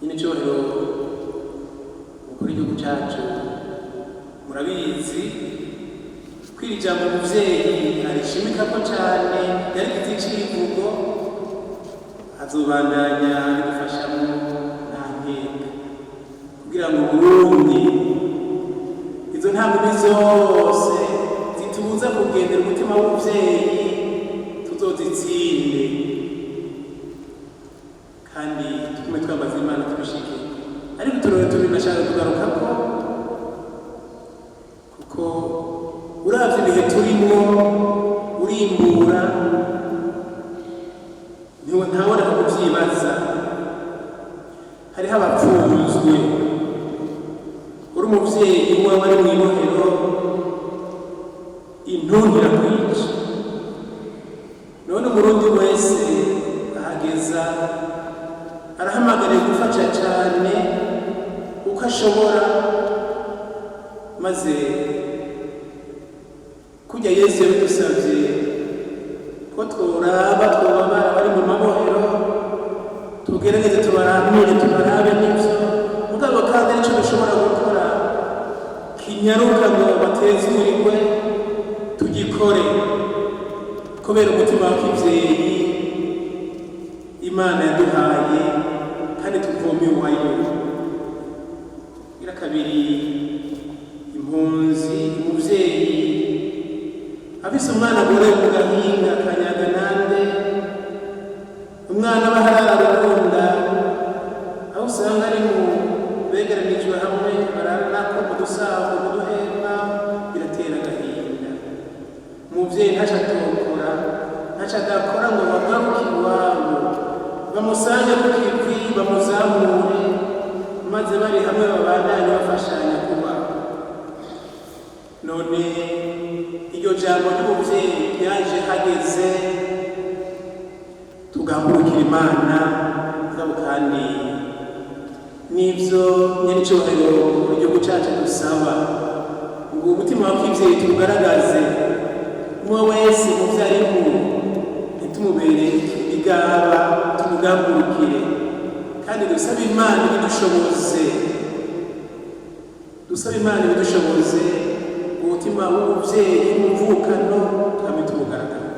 Nyine icyubahiro umukuru w'igihugu cyacu, murabizi ko iri jambo umuvyeyi arishimikako cane, yarigize icivugo, azobandanya bidufashamo nta nkeka kugira ngo Burundi izo ntambwe zose zitubuza kugendera umutima w'umuvyeyi tuzozitsinde, kandi tugume twambaza Imana tubishike. Ariko uturore tubiri nashaka kugarukako, kuko uravye ibihe turimwo urimbura ntawureka kuvyibaza. Hariho abapfunzwe. Uri umuvyeyi wawe ari mw'ibohero, intuntu irakwica. None Umurundi wese ahageza arahamagariye gufasha cane uko ashobora, maze kurya Yesu yabidusavye ko tworaba twobabara bari mu mabohero, tugerageze tubaramire, tubarabe n'ivyo mugabo, kandi arico dushobora gukora kinyaruka ngo batezurirwe, tugikore kubera umutima wa kivyeyi Imana yaduhaye kandi tuvome iwayo. Ira kabiri, impunzi. Umuvyeyi afise umwana agorewe mu gahinga kanyaganande, umwana aba harara rukunda, aho usanga ari mu begeranijwe hamwe bararako mu dusago, mu duhema, biratera agahinda. Umuvyeyi ntaco atokora, ntaco adakora ngo bagaruke iwabo, bamusange ku kivi, bamuzamure, maze bari hamwe babandanye bafashanya kubaho. None iryo jambo ry'umuvyeyi ryaje hageze, tugamburukira Imana. Mugabo kandi n'ivyo nyenicubahiro mu gihugu cacu dusaba ngo umutima wa kivyeyi tuwugaragaze, umwe wese mu vyo arimwo ntitumubere igaba, tumugamburukire, kandi dusabe Imana ibidushoboze, dusabe Imana ibidushoboze, umutima w'umuvyeyi w'umuvukano twame tuwugaragaza.